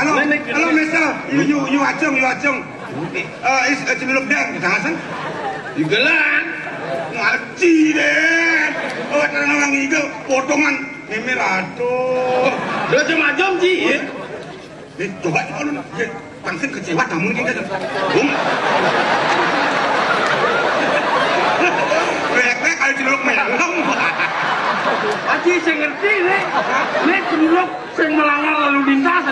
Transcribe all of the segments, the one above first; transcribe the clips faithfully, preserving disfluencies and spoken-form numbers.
Halo, halo, mister. Yu, yu, yu acung, yu acung. Eh, is, eh, cemiluk deng, jangan sen. Igelan. Ngaji deh. Oh, tenang, orang igel, potongan. Mimir, aduh. Udah macam-macam, Ji, ya. Nih, coba, coba lu, nah. Ya, langsung kecewa kamu nih, kan? Bung. Rek-rek, kalau cemiluk melem. Aji, saya ngerti, nih. Nih, cemiluk. Sing melanggar lalu lintas.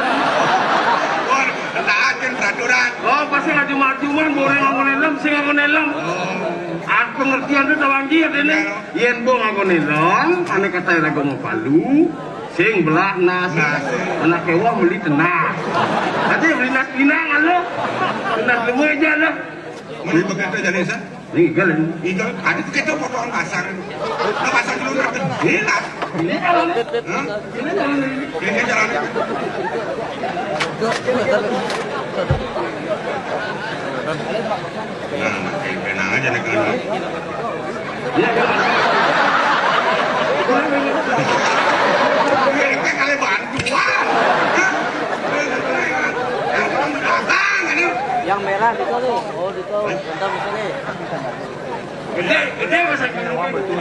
Wah, taatin peraturan. Oh, pasti ngajum-ngajuman, boleh nganggo helm, sing nganggo helm. Oh. Ah, pengertian itu tawang dia ini. Iya. Yen bo nganggo helm, ane kata lagu mau palu, sing belah nas. Nas. Anak kewa beli tenas. Nanti beli nas pinang, lo. Tenas dulu aja, lo. Mending begitu jadi, San. Ini igel ini. Igel, ada tuh kita potongan pasar. Nah, pasar dulu, nah, gila. Ini jalannya. Hah? Ini jalannya. Ini jalannya. Nah, makin penang aja nih kalau. Iya, iya. Ini kali bantuan. Hah? Yang merah itu nih. Oh, itu. Bentar, misalnya. Gede, gede masa gede.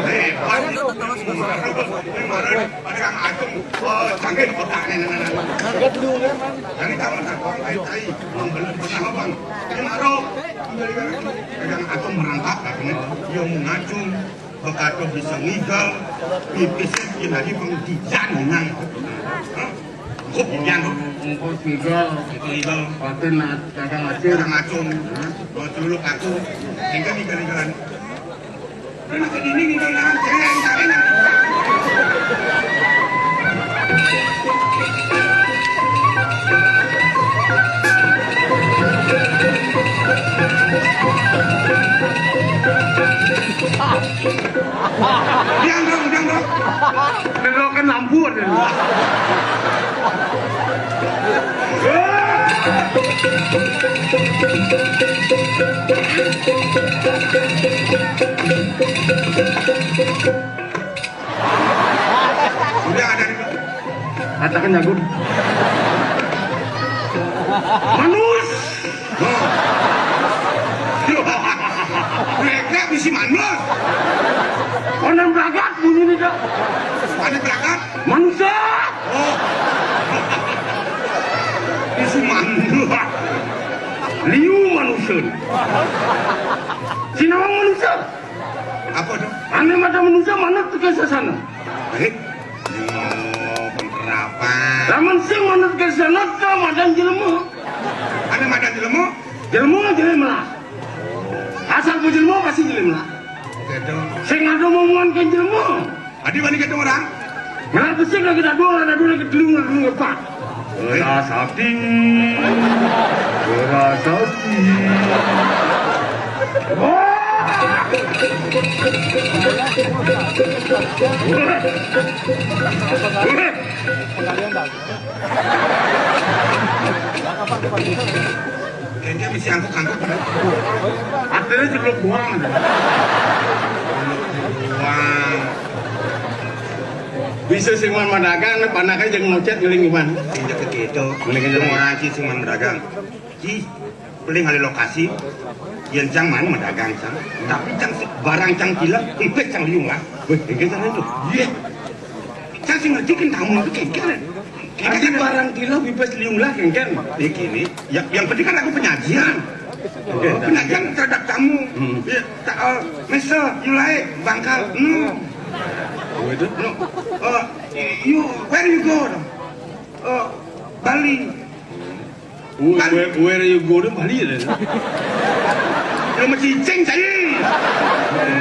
Hebat. Ini mana nih? Ada Kang Agung. Oh, canggih otaknya, nah, nah, nah. Dari kamar saya, Bang, tai, tai. Bang, bener, bener, Bang. Ini Maro. Ada Kang Agung merangkak, katanya. Dia mau ngacung. Bekato bisa ngigel. Pipisnya bikin lagi, Bang, dijan, nah. Hah? Engko pian, engko tiga, tiga. Pati nak dagang acil. Dagang acung. Hah? Bawa celuluk aku. Sehingga tiga-tigaan. Ini masih dinding, ini yang cengeng, cengeng. Diam dong, diam dong. Nelokin lampu ada. Udah ada. Katakan jago. Manus. Mereka bisi manus. Konon blagat bunyi nih, Kak. Ada blagat? Manusia. Oh. Bisi manus. Liu manusia. Sinawang manusia. Apa tuh? Ane madan manusia manut ke sasana. Eh? Oh, penerapan. Lamun sing manut ke sasana, ka madan jelema. Ane madan jelema? Jelema, jelema lah. Asal bu jelema pasti jelema lah. Gitu. Sing ada omongan ke jelema. Adi bani gitu orang. Ngarep sing lagi dadua, dadua lagi telu, lagi telu, lagi empat. Berasati. Berasati. Wah. Kayaknya misi angkut-angkut. Akhirnya ceplok buang. Buang. Bisa sing man madagang, panaknya jangan ngocet ngeling iman. Tidak begitu. Mending itu orang sih sing man madagang. Ci, paling ahli lokasi, yen cang man madagang, cang. Tapi cang si-, barang cang gila, ibet cang liung lah. Weh, ini kan itu. Iya. Cang sing ngerti kan tamu itu kan. Jadi barang gila bebas liung lah, kan? Ini gini, ya, yang penting kan aku penyajian. Penyajian terhadap tamu. Hmm. Ya, ta-, eh, Mister, you like bangkal? No. Oh, itu? No. Eh, you, where you go? Eh, Bali. Where, where, where you go to Bali, ya? Lu mesti cing, cing.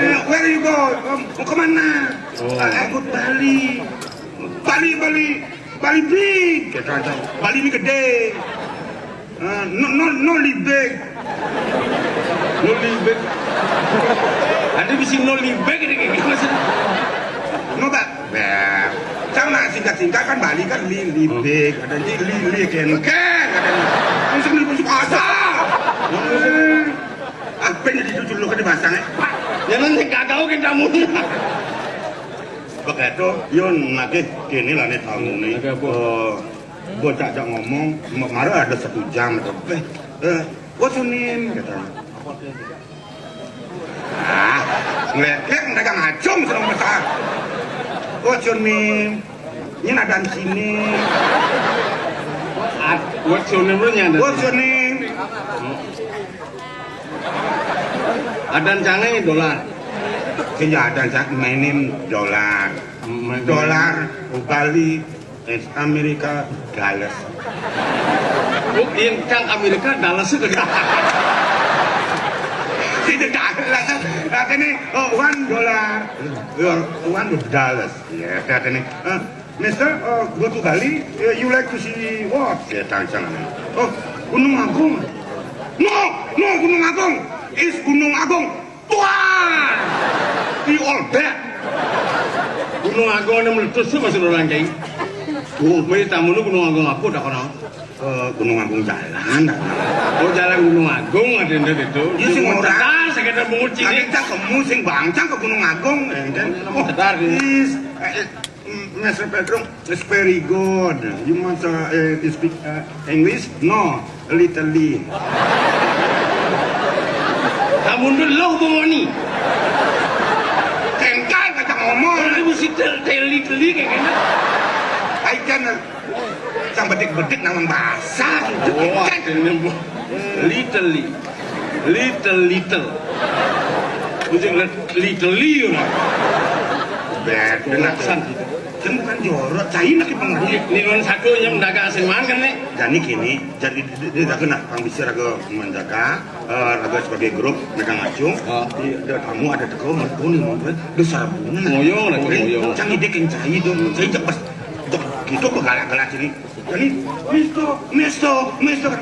Eh, where you go? Mau kemana? Oh. Ah, aku Bali. Bali, Bali. Bali big. Bali ini gede. Ah, no, no, no libek. No libek. Ada bisi no libek ini kayak gimana sih? No, Pak. Nah, sama singkat-singkat kan Bali kan li, libek, ada yang li, li, ken, ken, ada yang langsung libek suka asa. Eh, apa yang dituju lu ke dipasang, eh? Ya, nanti gak tahu kita muni. Begitu, Yun, lagi gini lah nih tamu nih. Lagi apa? Eh, Bocah ajak ngomong, ma-, mara ada satu jam lebih. Eh, "What's your name?" Katanya. Ah, ngeliat-liat dagang acung, serem besar. "What's your name?" Ini adan sini. Ad-, what's your name lu nya? What's your name? Adan cangai Dolar. Iya, adan cangai, my name Dolar. My name. Dolar, Bali, it's America, Dallas. Oh, yang cang Amerika, Dallas itu. Itu Dallas. Katanya, "Oh, one dollar." "Oh, one Dallas." Ya, katanya, "Eh, Mister, uh, go to Bali, uh, you like to see what?" Ya, tanya sana. "Oh, Gunung Agung." "No, no, Gunung Agung. It's Gunung Agung. Tuan! We all dead." Gunung Agung ada meletus tuh, masih orang kayak. Oh, gue tamu lu Gunung Agung apa dah kono? Eh, Gunung Agung jalan dah. Oh, jalan Gunung Agung ada yang gitu. Iya, sing ora. Sekedar bungut cini. Lagi cang kemu sing bangcang ke Gunung Agung, ya kan? Oh, sedar, ya. Is, eh, eh, Mister Pedro, it's very good. You must, uh, eh, speak, uh, English? No, little. Kamu dulu lo bongoni. Kengkal kata ngomong. Lu mesti tel-, teli-teli kayak gini. I can, uh, sang bedik-bedik nawang bahasa gitu. Oh, kengkal. Akhirnya, Bu. Little, little, little. Ujung little, little. Beda, nah. Kan bukan jorok, cai lagi pengerti. Ini, ini satu yang dagang sing mangan nih. Jadi gini, jadi di, di, di, nah, Pang Bisi raga menjaga, eh, raga sebagai grup megang acung. Oh. Di, ada tamu, ada teko, mereka nih, mau gue, besar bunga. Ngoyong lah, ngoyong. Cang ide keng cai dong, cai cek pas, dok, gitu, begalak-galak sini. Jadi, "Mister, Mister, Mister."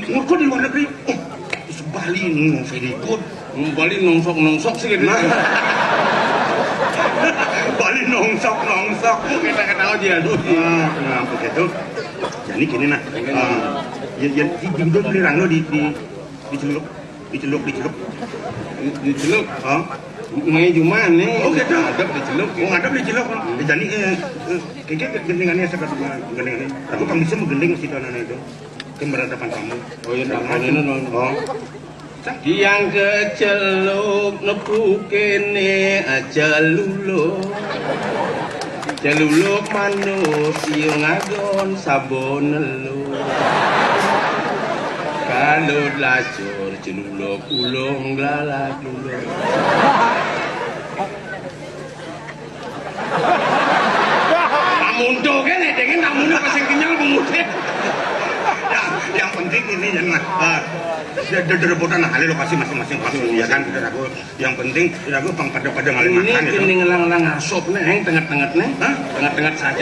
Ngurku di luar negeri, "Oh, is Bali, no, very good." Hmm, Bali nongsok-nongsok sih gitu. Nah. Bali nongsok-nongsok. Kita ketawa dia tuh. Ah, nah, begitu. Jadi gini, nah. Ah, ya, ya, di, di, di, di, di, di, di Celuk. Di Celuk, di Celuk. Di, di Celuk? Hah? Main cuma nih. Oh, gitu. Ngadep di Celuk. Oh, ngadep di Celuk. Jadi, eh, eh, kayaknya gendingannya sekat, gendingannya. Aku kan bisa menggending situ anak itu. Kan berhadapan kamu. Oh, iya, tampon ini, non. Oh. Yang ke Celuk nepu kene aja lulu. Celuluk manuk, iya ngagon sabon nelu. Kalau lacur, celuluk ulung, lalat ulung. Pamuntuk kan, ya, dengan tamunya pasang kenyal, pemudik. Ya, yang penting ini, yang, eh, dia, dia, dia rebutan, nah, lokasi masing-masing, lokasi, ya kan, kita ragu. Yang penting, kita ragu, pang pada-pada ngalih ini makan, gitu. Ini ngelang-ngelang asop nih, yang tengah-tengah nih. Hah? Tengah-tengah saja.